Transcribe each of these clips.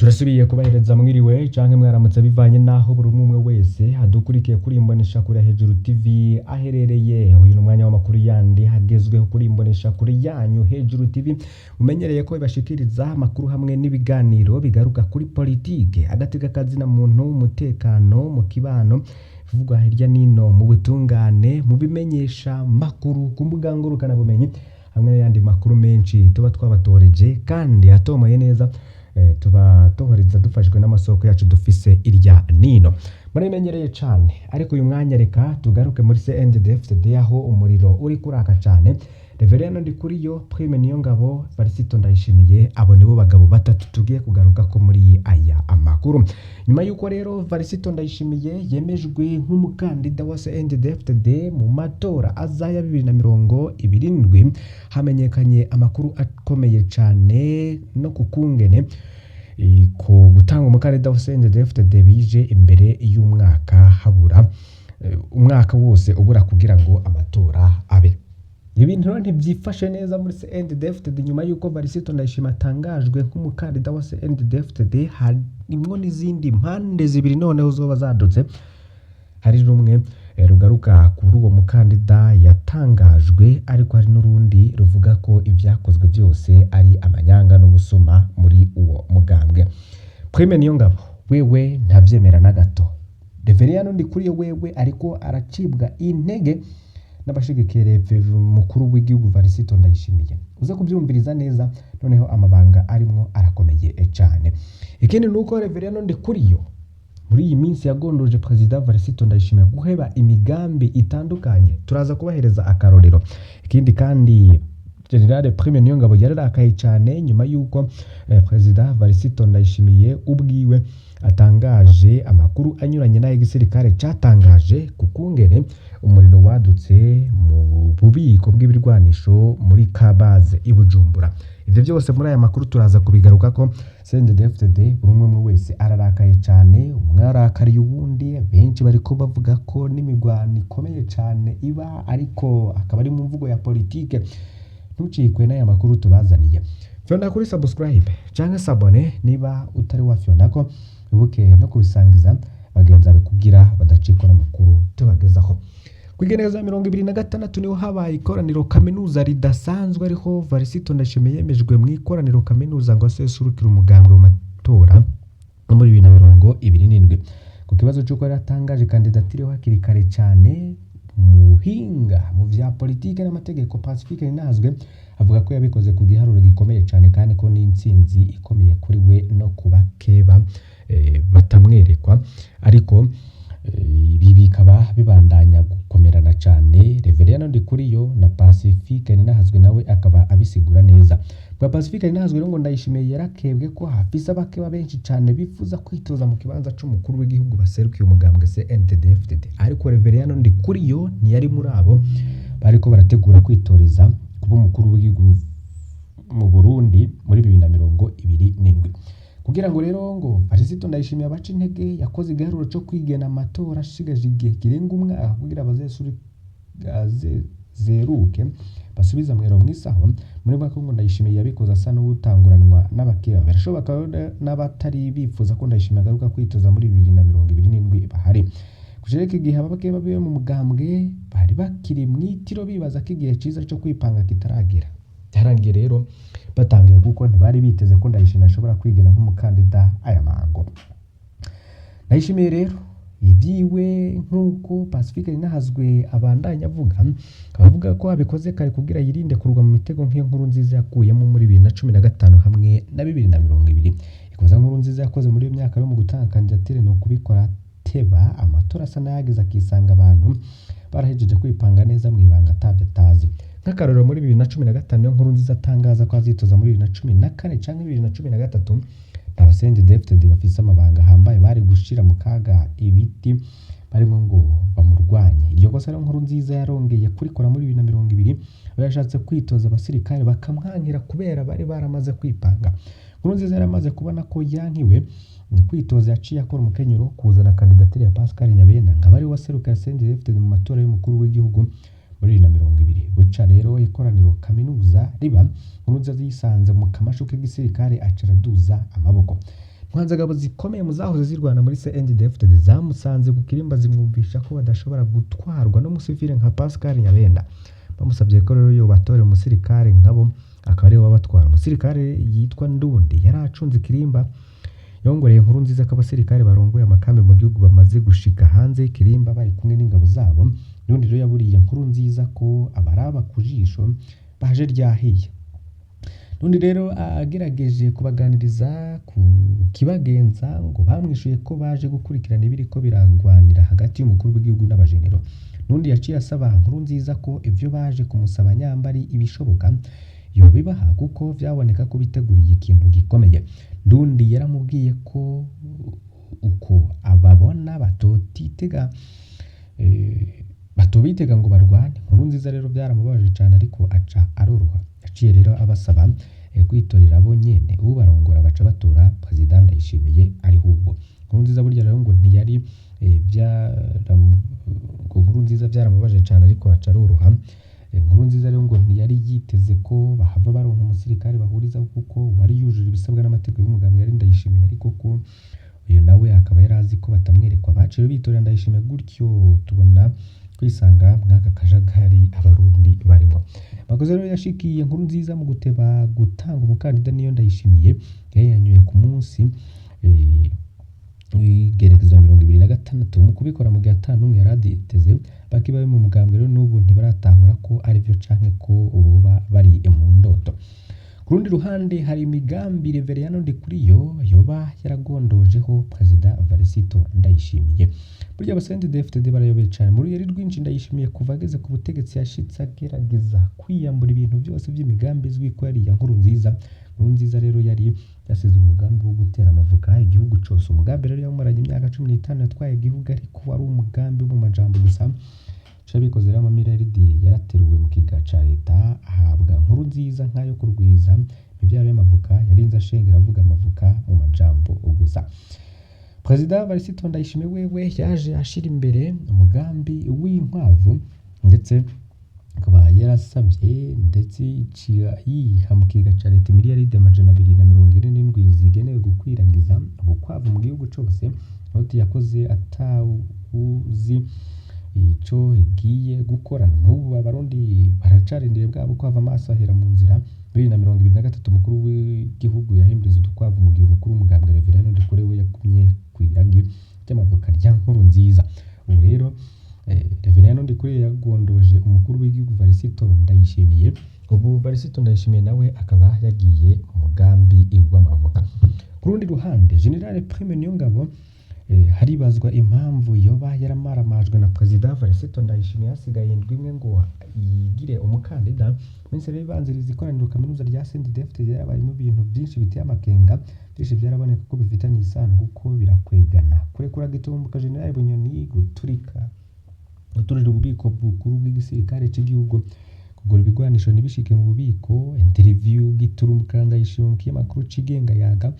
Turasubiye kubahereza mwiriwe canke mwaramutse, bivanye naho buri umwe umwe wese adukurikiye kuri Imboneshakure Hejuru TV aherereye. Uyu ni umwanya w'amakuru yandi hagezweho kuri Imboneshakure yanyu Hejuru TV, mumenyereye ko ibashikiriza amakuru hamwe n'ibiganiro bigaruka kuri politike, agateka kazina muntu, umutekano mu kibano, bivugwa hirya nino mu butungane, mu bimenyesha makuru, ku mbuga ngurukanabumenyi, hamwe n'ayandi makuru menshi tuba twabatoreje kandi atomoye neza. Tuba tohoreza dufashwe n'amasoko yacu dufise irya nino, murabimenyereye cane. Ariko uyu mwanya reka tugaruke muri CNDD-FDD, aho umuriro uri kuraka cane. Reverendo Ndikuriyo, Prime Niyongabo, Varisito Ndayishimiye, abo nibo bagabo batatu tugiye kugaruka ko muri aya amakuru. Nyuma y'uko rero Varisito Ndayishimiye yemejwe nk'umukandida wa CNDD-FDD mu matora aza ya 2027, hamenyekanye amakuru akomeye cane no ku kungene ku gutanga umukandida wa CNDD-FDD bije imbere y'umwaka, habura umwaka wose ubura kugira ngo amatora abe. Ibintu rero ntibyifashe neza muri CNDD-FDD nyuma y'uko Varisito Ndayishimiye atangajwe nk'umukandida wa CNDD-FDD. Harimwo n'izindi mpande zibiri noneho zoba zadutse. Hari rumwe rugaruka kuri uwo mukandida yatangajwe, ariko hari n'urundi ruvuga ko ibyakozwe byose ari amanyanga n'ubusuma muri uwo mugambwe. Prime Niyongabo wewe ntavyemera na gato. Reveriyano Ndikuriyo wewe ariko aracibwa intege n'abashigikiye mukuru w'igihugu Varisito Ndayishimiye. Uze kubyumviriza neza, noneho amabanga arimwo arakomeye cane. Ikindi ni uko Reveriyano Ndikuriyo muri iyi minsi yagondoje Perezida Varisito Ndayishimiye guheba imigambi itandukanye, turaza kubahereza akarorero. Ikindi kandi, General Prime Niyongabo yararakaye cyane nyuma y'uko Perezida Varisito Ndayishimiye ubwiwe atangaje amakuru anyuranye n'ay'igisirikare cyatangaje ku kungene umuriro wadutse mu bubiko bw'ibirwanisho muri Kabaze i Bujumbura. Ivyo byose muri aya makuru turaza kubigaruka ko CNDD-FDD buri umwe umwe wese ararakaye cyane, umwe arakariye uwundi. Benshi bariko bavuga ko n'imigwano ikomeye cyane iba, ariko akaba ari mu mvugo ya politike. Ntucikwe n'aya makuru tubazaniye. Fyonda kuri subscribe canke s'abonner niba utari wafyondako, wibuke no kubisangiza bagenzi bawe kugira badacikwa n'amakuru tubagezaho. Kw'igenekerezo ya 26 niho habaye ikoraniro kaminuza ridasanzwe, ariho Varisito Ndayishimiye yemejwe mu ikoraniro kaminuza ngo asesurukire umugambwe mu matora no muri 2027. Ku kibazo c'uko yari atangaje kandidatire hakiri kare cyane, muhinga mu vya politike n'amategeko Pacifique Ninahazwe avuga ko yabikoze ku giharuro gikomeye cyane, kandi ko n'intsinzi ikomeye kuri we no ku bakeba batamwerekwa. Ariko ibi bikaba bibandanya gukomerana cyane. Reveriyano Ndikuriyo na Pacifique Ninahazwe nawe akaba abisigura neza. Bwa Pacifique Ninahazwe rero, ngo Ndayishimiye yarakebwe ko hafise abakeba benshi cyane bifuza kwitoza mu kibanza c'umukuru w'igihugu baserukiye umugambwe CNDD-FDD, ariko Reveriyano Ndikuriyo ntiyari muri abo bariko barategura kwitoreza kuba umukuru w'igihugu mu Burundi muri 2027. Kugira ngo rero ngo Varisito Ndayishimiye abace intege, yakoze igiharuro co kwigena amatora ashigaje igihe kirenga umwaka kugira bazeruke basubiza mwero mwisaho. Muri make, ngo Ndayishimiye yabikoze asa n'uwutanguranwa n'abakeba. Birashoboka n'abatari bifuza ko Ndayishimiye agaruka kwitoza muri 2027 bahari. Kucereka igihe abakeba biwe mu mugambwe bari bakiri mwitiro, bibaza ko igihe ciza co kwipanga kitaragera. Byarangiye rero batangiye, kuko ntibari biteze ko Ndayishimiye ashobora kwigena nk'umukandida aya mango. Ndayishimiye rero ibyiwe, nk'uko Pacifique Ninahazwe abandanya avuga, abavuga ko abikoze kare kugira yirinde kurwa mu mitego nk'iyo Nkurunziza yakuyemo muri 2015 hamwe na 2020. Ikosa Nkurunziza yakoze muri iyo myaka yo mu gutanga kandidatire ni ukubikora teba, amatora asa n'ayageze, akisanga abantu barahejeje kwipanga neza mu ibanga atabyo atazi. Nk'akarorero, muri 2015 niyo Nkurunziza atangaza ko azitoza muri 2014 canke 2013, nta ba CNDD-FDD bafise amabanga ahambaye bari gushira mu kaga ibiti barimo ngo bamurwanye. Iryo kosa rero Nkurunziza yarongeye kurikora muri 2020, aho yashatse kwitoza abasirikare bakamwankira kubera bari baramaze kwipanga. Nkurunziza yaramaze kubona ko yankiwe kwitoza, yaciye akora umukenyero kuzana kandidatire ya Pascal Nyabenda ngo abe ariwe waserukira CNDD-FDD mu matora y'umukuru w'igihugu muri 2020. Buca rero ikoraniro kaminuza riba, Nkurunziza yisanze mu kamashu k'igisirikare, aca araduza amaboko. Intwanzagabo zikomeye mu zahoze zirwana muri CNDD-FDD zamusanze ku kirimba zimwumvisha ko badashobora gutwarwa n'umusivile nka Pascal Nyabenda. Bamusabye ko rero yobatorera umusirikare nkabo akaba ariwe wabatwara. Umusirikare yitwa Ndundi yari acunze ikirimba, yongoreye inkuru nziza ko abasirikare barongoye amakambi mu gihugu bamaze gushika hanze y'ikirimba bari kumwe n'ingabo zabo. Ndundi rero yaburiye inkuru nziza ko abaraba ku jisho baje ryahiye. Ndundi rero agerageje kubaganiriza ku kibagenza ngo bamwishuye ko baje gukurikirana ibiriko biragwanira hagati y'umukuru w'igihugu n'abajenero. Ndundi yaciye asaba Nkurunziza ko ivyo baje kumusaba nyamba ari ibishoboka yobibaha kuko vyaboneka ko biteguriye ikintu gikomeye. Ndundi yaramubwiye ko uko ababona batotitega batobitega ngo barwane. Nkurunziza rero byaramubabaje cane ariko aca aroroha. Yaciye rero abasaba kwitorera bo nyene ubarongora baca batora President Ndayishimiye ariho ubu. Nkurunziza burya rero ngo ntiyari ngo Nkurunziza byaramubabaje cane ariko aca aroroha. Nkurunziza rero ngo ntiyari yiteze ko bahava baronka umusirikare bahuriza kuko wari yujuje ibisabwa n'amategeko y'umugambwe yari Ndayishimiye, ariko ko uyu nawe akaba yari azi ko batamwerekwa. Baciye bitorera Ndayishimiye gutyo tubona kwisanga mw'aka kajagari abarundi barimo. Makuza rero yashikiye Nkurunziza mu guteba gutanga umukandida niyo Ndayishimiye yayanyuye ku munsi w'igerekezo 26 mu kubikora mu gihe ata n'umwe yari abyiteze. Bakibaye mu mugambwe rero n'ubu ntibaratahura ko arivyo canke ko boba bari mu ndoto. Ku rundi ruhande hari imigambi Reveriyano Ndikuriyo yoba yaragondojeho Perezida Varisito Ndayishimiye. Burya aba CNDD-FDD barayobeye cane. Mu ruyeri rwinshi Ndayishimiye kuva ageze ku butegetsi yashitse agerageza kwiyambura ibintu byose by'imigambi izwi ko yari iya Nkurunziza. Nkurunziza rero yari yasize umugambi wo gutera amavoka igihugu cose. Umugambi rero yawumaranye imyaka 15 yatwaye igihugu, ariko wari umugambi wo mu majambo gusa. Cabikoze rero amamiliyaridi yarateruwe mu kiga ca leta ahabwa Nkurunziza nk'ayo kurwiza imivyaro y'amavoka. Yarinze ashengera avuga amavoka mu majambo gusa. Perezida Varisito Ndayishimiye wewe yaje ashira imbere umugambi w'inkwavu, ndetse akaba yarasavye ndetse yiha mu kiga ca leta imiliyaridi 247 zigenewe gukwiragiza ubukwavu mu gihugu cose. Noti yakoze atawuzi ico igiye gukora. N'ubu abarundi baracarindiriye bwa bukwavu, amaso ahera mu nzira. 2023 umukuru w'igihugu yahimiriza udukwavu mu gihe umukuru w'umugambwe Reveriyano Ndikuriyo we yagumye kw'iragi ry'amavoka rya Nkurunziza. Ubu rero Reveriyano Ndikuriyo yagondoje umukuru w'igihugu Varisito Ndayishimiye. Ubu Varisito Ndayishimiye nawe akaba yagiye mu mugambi w'amavoka. Ku rundi ruhande General Prime Niyongabo haribazwa impamvu yoba yaramaramajwe na Perezida Varisito Ndayishimiye hasigaye indwi imwe ngo yigire umukandida. Minsi rero ibanziriza ikoraniro kaminuza rya CNDD-FDD yarabayemo ibintu byinshi biteye amakenga. Byinshi byaraboneka ko bifitanye isano kuko birakwegana. Kurekura gitumbuka General Bunyoni, guturika guturira ububiko bukuru bw'igisirikare c'igihugu, kugura ibigwanisho ntibishike mu bubiko, interview giturumbuka Ndayishimiye mu kinyamakuru cigenga Yaga,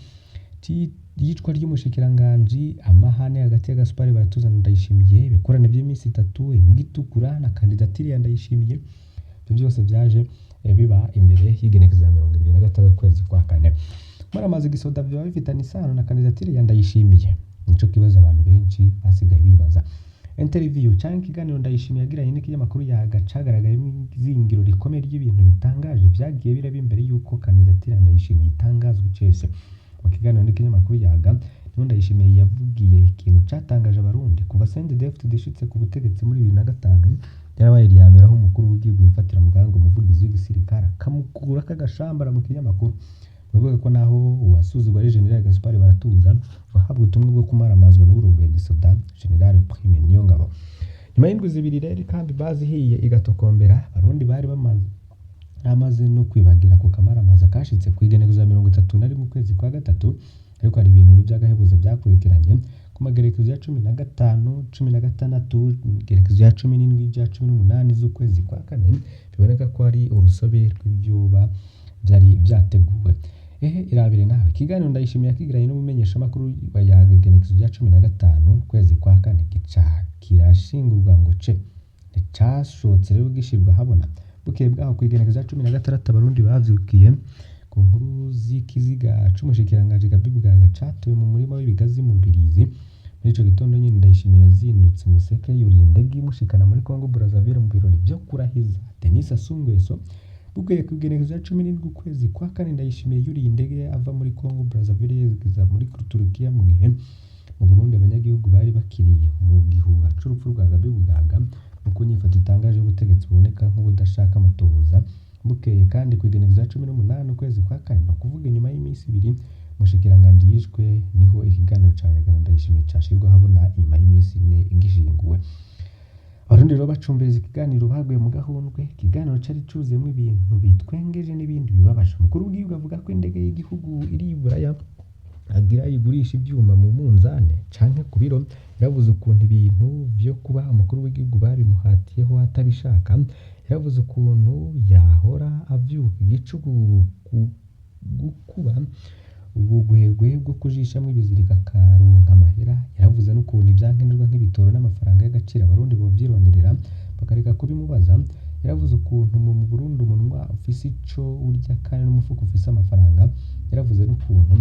iyicwa ry'umushikiranganji, amahane hagati ya Gaspard Baratuza na Ndayishimiye, ibikorane by'iminsi itatu, imbwa itukura na kandidatire ya Ndayishimiye. Ivyo byose vyaje biba imbere y'igenekerezo ya 26 ukwezi kwa kane. Maramaze gisoda vyoba bifitanye isano na kandidatire ya Ndayishimiye, nico kibazo abantu benshi basigaye bibaza. Interview canke ikiganiro Ndayishimiye yagiranye n'ikinyamakuru Yaga cagaragayemwo izingiro rikomeye ry'ibintu bitangaje vyagiye biraba imbere y'uko kandidatire ya Ndayishimiye itangazwa icese. Mu kiganiro n'ikinyamakuru Yaga niho Ndayishimiye yavugiye ikintu catangaje abarundi. Kuva CNDD-FDD ishitse ku butegetsi muri 2005 yarabaye irya mbere aho umukuru w'igihugu yifatira muganga umuvugizi w'igisirikare akamukurako agashambara mu kinyamakuru. Bivuga ko naho uwasuzugwa ari General Gaspard Baratuza wahabwa ubutumwa bwo kumaramazwa n'uwurongoye gisoda General Prime Niyongabo. Nyuma y'indwi zibiri rero ikambi bazihiye igatokombera, abarundi bari bamaze no kwibagira ku kamaramaza kashitse kw'igenekerezo ya 31 ukwezi kwa gatatu. Ariko hari ibintu by'agahebuzo byakurikiranye ku magerekezo ya 15, 16, igerekezo ya 17 rya 18 z'ukwezi kwa kane, biboneka ko ari urusobe rw'ivyoba vyari vyateguwe. Ehe irabire nawe ikiganiro Ndayishimiye yakigiranye n'umumenyeshamakuru wa Yaga igenekerezo rya 15 ukwezi kwa kane gica kirashingurwa ngo ce nticashotse rero gishirwa habona. Bukeye bwaho kw'igenekerezo rya 16 abarundi bavyukiye Ku nkuru z'ikiziga c'umushikiranganji Gabi Bugaga catowe mu murima w'ibigazi mu Rubirizi. Muri ico gitondo nyene Ndayishimiye yazindutse Museke yurira indege imushikana muri Congo Brazzaville mu birori vyo kurahiza Denis Sassou Nguesso. Bukeye kw'igenekerezo rya 17 ukwezi kwa kane, Ndayishimiye yuriye indege ava muri Congo Brazzaville yerekeza muri Turukiya, mu gihe mu Burundi abanyagihugu bari bakiriye mu gihuha c'urupfu rwa Gabi Bugaga no ku nyifato itangaje y'ubutegetsi buboneka nk'ubudashaka amatohoza. Bukeye kandi kw'igenekerezo rya 18 ukwezi kwa kane, ni ukuvuga inyuma y'iminsi ibiri umushikiranganji yishwe, niho ikiganiro ca Yagana Ndayishimiye cashirwa ahabona inyuma y'iminsi 4 gishinguwe. Abarundi rero bacumbereza ikiganiro baguye mu gahundwe. Ikiganiro cari cuzuyemwo ibintu bitwengeje n'ibindi bibabaje. Umukuru w'igihugu avuga ko indege y'igihugu iri i Buraya agira igurisha ivyuma mu munzane canke ku biro. Yaravuze ukuntu ibintu vyo kuba umukuru w'igihugu babimuhatiyeho atabishaka. Yaravuze ukuntu yahora avyuka igicuku gukuba ubugwegwe bwo kujishamwo ibiziriko akaronka amahera. Yaravuze n'ukuntu ivyankenerwa nk'ibitoro n'amafaranga y'agaciro abarundi bovyironderera bakareka kubimubaza. Yaravuze ukuntu mu Burundi umunwa ufise ico urya kandi n'umufuko ufise amafaranga. Yaravuze n'ukuntu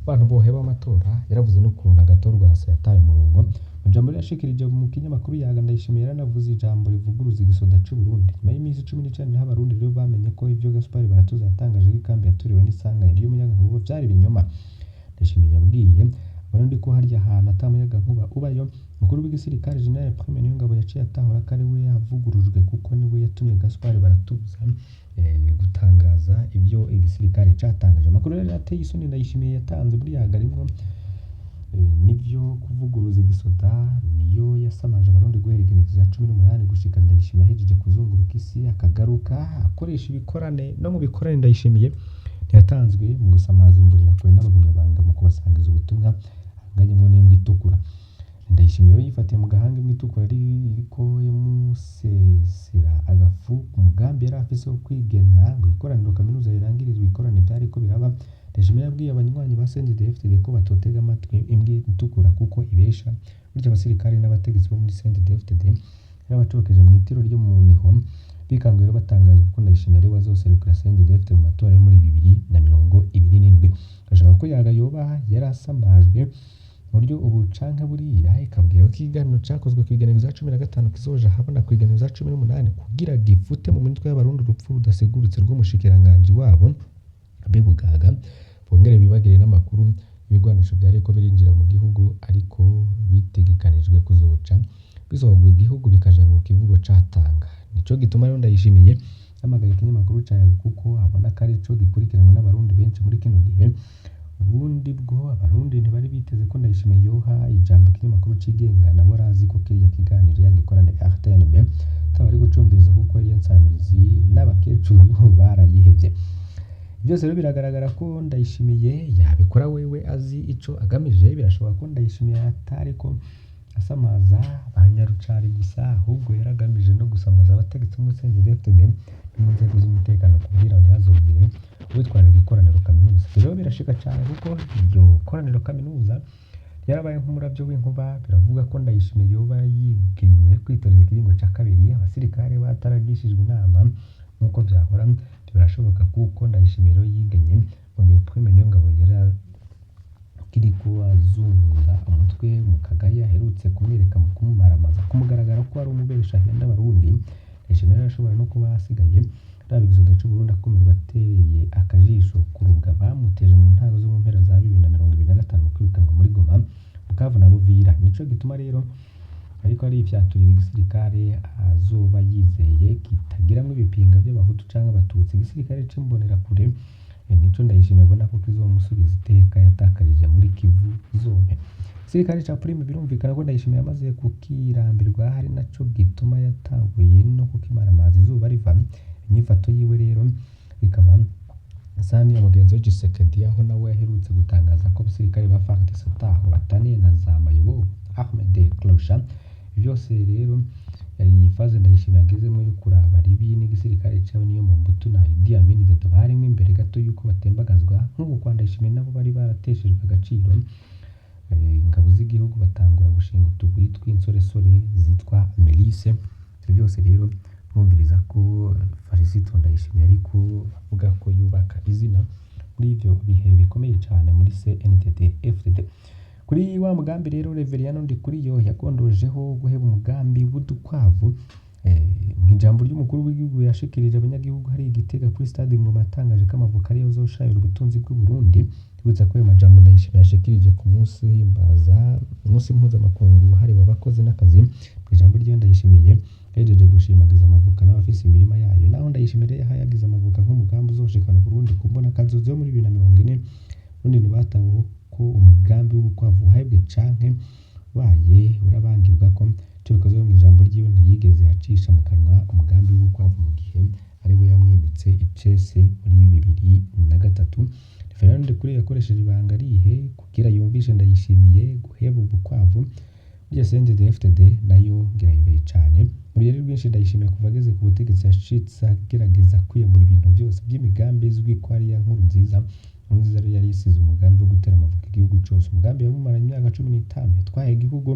abantu boheba amatora. Yaravuze n'ukuntu agatorwasa yataye umurongo. Mu jambo yashikirije mu kinyamakuru Yaga, Ndayishimiye yaranavuze ijambo rivuguruza igisoda c'u Burundi. Nyuma y'iminsi 19 niho abarundi rero bamenye ko ivyo Gaspard Baratuza yatangaje ko ikambi yaturiwe n'isanganya ry'umuyagankuba vyari ibinyoma. Ndayishimiye yabwiye abarundi ko harya hantu ata muyagankuba ubayo. Umukuru w'igisirikare General Prime Niyongabo yaciye atahura ko ari we yavugurujwe, kuko niwe yatumye Gaspard Baratuza gutangaza ibyo igisirikare catangaje. Amakuru rero ateye isoni Ndayishimiye yatanze muri Yaga arimwo nivyo kuvuguruza igisoda, niyo yasamaje abarundi guhera igenekerezo rya 18 gushika Ndayishimiye ahejeje kuzunguruka isi akagaruka akoresha ibikorane. No mu bikorane Ndayishimiye ntiyatanzwe mu gusamaza imbonerakure n'abagumyabanga mu kubasangiza ubutumwa ahanganyemwo n'imbwa itukura. Ndayishimiye rero yifatiye mu gahanga imbwa itukura iriko imusesera agafu ku mugambi yari afise wo kwigena ngo ikoraniro kaminuza rirangirizwe ikorane vyariko biraba. Ndayishimiye yabwiye abanywanyi ba CNDD-FDD ko batotega amatwi imbwa itukura kuko ibesha. Burya abasirikare n'abategetsi bo muri CNDD-FDD yarabacokeje mw'itiro ryo mu Niho, bikanguye rero batangaje ko Ndayishimiye ariwe azoserukira CNDD-FDD mu matora yo muri 2027. Gashaka ko Yaga yoba yarasamajwe mu buryo ubu canke buriya, ikabwira ko ikiganiro cakozwe kw'igenekerezo rya 15 kizoja ahabona kw'igenekerezo rya 18 kugira gifute mu mitwe y'abarundi urupfu rudasiguritse rw'umushikiranganji wabo Gabi Bugaga, bongere bibagire n'amakuru y'ibigwanisho vyariko birinjira mu gihugu ariko bitegekanijwe kuzoca bisohorwa igihugu bikajanwa ku kivugo ca Tanga. Nico gituma rero Ndayishimiye yahamagaye ikinyamakuru ca Yaga kuko abona ko arico gikurikiranwa n'abarundi benshi muri kino gihe. Ubundi bwo abarundi ntibari biteze ko Ndayishimiye yoha ijambo ikinyamakuru cigenga, nabo arazi ko kiriya kiganiro yagikorana RTNB ataba ari gucumviriza kuko ariyo nsamirizi n'abakecuru barayihevye. Byose rero biragaragara ko Ndayishimiye yabikora wewe azi ico agamije. Birashoboka ko Ndayishimiye atariko asamaza ba nyarucari gusa, ahubwo yaragamije no gusamaza abategetsi bo muri CNDD-FDD no mu nzego z'umutekano kugira ntihazogire uwitwararika ikoraniro kaminuza. Ivyo rero birashika cane kuko iryo koraniro kaminuza ryarabaye nk'umuravyo w'inkuba. Biravuga ko Ndayishimiye yoba yigenye kwitoreza ikiringo ca kabiri abasirikare bataragishijwe inama nk'uko vyahora. Birashoboka kuko Ndayishimiye rero yigenye mu gihe Prime Niyongabo yari kiriko azunguza umutwe mu Kagaya aherutse kumwereka mu kumumaramaza kumugaragara ko ari umubesha ahenda abarundi. Ndayishimiye rero ashobora no kuba asigaye araba igisoda c'Uburundi akumirwa ateye akajisho ku rubwa bamuteje mu ntango zo mu mpera za 2025 mu kwirukanwa muri Goma, Bukavu na Buvira. Nico gituma rero ariko arifyaturira igisirikare azoba yizeye kitagiramwo ibipinga vy'abahutu canke abatutsi, igisirikare c'imbonerakure nico Ndayishimiye abona ko kizomusubiza iteka yatakarije muri Kivu zompe. Igisirikare ca Prime birumvikana ko Ndayishimiye yamaze kukirambirwa, ari naco gituma yatanguye no kukimaramaza izuba riva. Inyifato yiwe rero ikaba isa n'iya mugenzi we Tshisekedi, aho nawe aherutse gutangaza ko abasirikare ba FARDC ataho bataniye na za mayibobo Ahmed Klosha. Byose rero iyi faze Ndayishimiye agezemwo yo kuraba ribi n'igisirikare cawe niyo Mobutu na Idi Amin Dada barimwo imbere gato yuko batembagazwa, nk'uku kwa Ndayishimiye nabo bari barateshejwe agaciro. Ingabo z'igihugu batangura gushinga utugwi tw'insoresore zitwa milice. Ivyo byose rero mwumviriza ko Felicite Ndayishimiye ariko avuga ko yubaka izina. Muri ivyo bihe bikomeye cane muri CNDD FDD, kuri wa mugambi rero Reveriyano Ndikuriyo yagondojeho guheba umugambi w'udukwavu. Mw'ijambo ry'umukuru w'igihugu yashikirije abanyagihugu hari Igitega kuri stade Ngoma, yatangaje ko amavoka ariyo azoshayura ubutunzi bw'u Burundi. Twibutsa ko ayo majambo Ndayishimiye yashikirije ku munsi uhimbaza umunsi mpuzamakungu wahariwe abakozi n'akazi. Mw'ijambo ryiwe, Ndayishimiye yahejeje gushimagiza amavoka n'abafise imirima yayo. Naho Ndayishimiye rero yahayagiza amavoka nk'umugambi uzoshikana Uburundi ku mbonakazoza yo muri 2040, ubundi ntibataweho ko umugambi w'ubukwavu uhebwe canke ubaye urabangirwako. Ico bikoze, mw'ijambo ryiwe ntiyigeze acisha mu kanwa umugambi w'ubukwavu mu gihe ariwe yamwimitse icese muri 2003. Reveriyano Ndikuriyo yakoresheje ibanga rihe kugira yumvishe Ndayishimiye guheba ubukwavu? Burya CNDD-FDD nayo ngirayobeye cane. Mu ruyeri rwinshi, Ndayishimiye kuva ageze ku butegetsi yashitse agerageza kwiyambura ibintu byose by'imigambi izwi ko ari iya Nkurunziza. Nkurunziza rero yari yisize umugambi wo gutera amavoka igihugu cose, umugambi yamumaranye imyaka 15 yatwaye igihugu,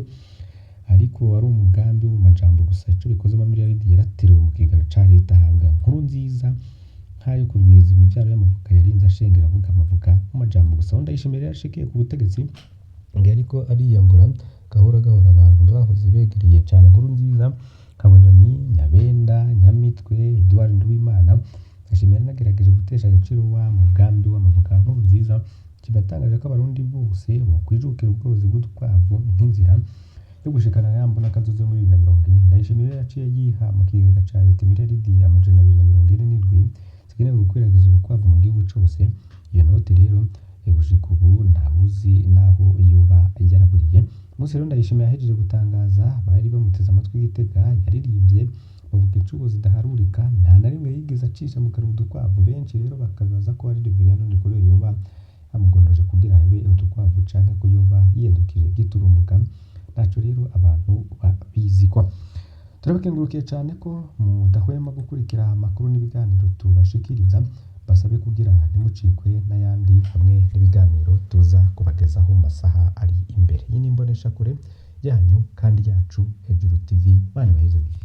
ariko wari umugambi wo mu majambo gusa. Ico bikoze, amamiliyaridi yaraterewe mu kigega ca leta ahabwa Nkurunziza nk'ayo kurwiza imivyaro y'amavoka. Yarinze ashengera avuga amavoka mu majambo gusa. Aho Ndayishimiye rero yashikiye ku butegetsi, ngo yariko ariyambura gahoro gahoro abantu bahoze begereye cane Nkurunziza nka Bunyoni, Nyabenda, Nyamitwe, Edouard Nduwimana. Ndayishimiye yaranagerageje gutesha agaciro wa mugambi w'amavoka Nkurunziza. Kibatangaje ko abarundi bose bokwijukira ubworozi bw'udukwavu nk'inzira yo gushikana ya mbonakazoza muri 2040. Ndayishimiye rero yaciye yiha mu kigega ca leta imiliyaridi 247 zigenewe gukwiragiza ubukwavu mu gihugu cose. Iyo note rero, gushika ubu ntawuzi n'aho yoba yaraburiye. Umunsi rero Ndayishimiye yahejeje gutangaza, bari bamuteze amatwi i Gitega, yaririmbye bavuga inshuro zidaharurika, nta na rimwe yigeze acisha mu kanwa udukwavu. Benshi rero bakabaza ko ari Reveriyano Ndikuriyo yoba yamugondoje kugira habe udukwavu canke ko yoba yiyadukije giturumbuka. Ntaco rero abantu babiziko. Turabakengurukiye cane ko mudahwema gukurikira amakuru n'ibiganiro tubashikiriza. Basabe kugira ntimucikwe n'ayandi hamwe n'ibiganiro tuza kubagezaho mu masaha ari imbere. Iyi ni imboneshakure yanyu kandi yacu, Hejuru TV. Imana ibahezagire.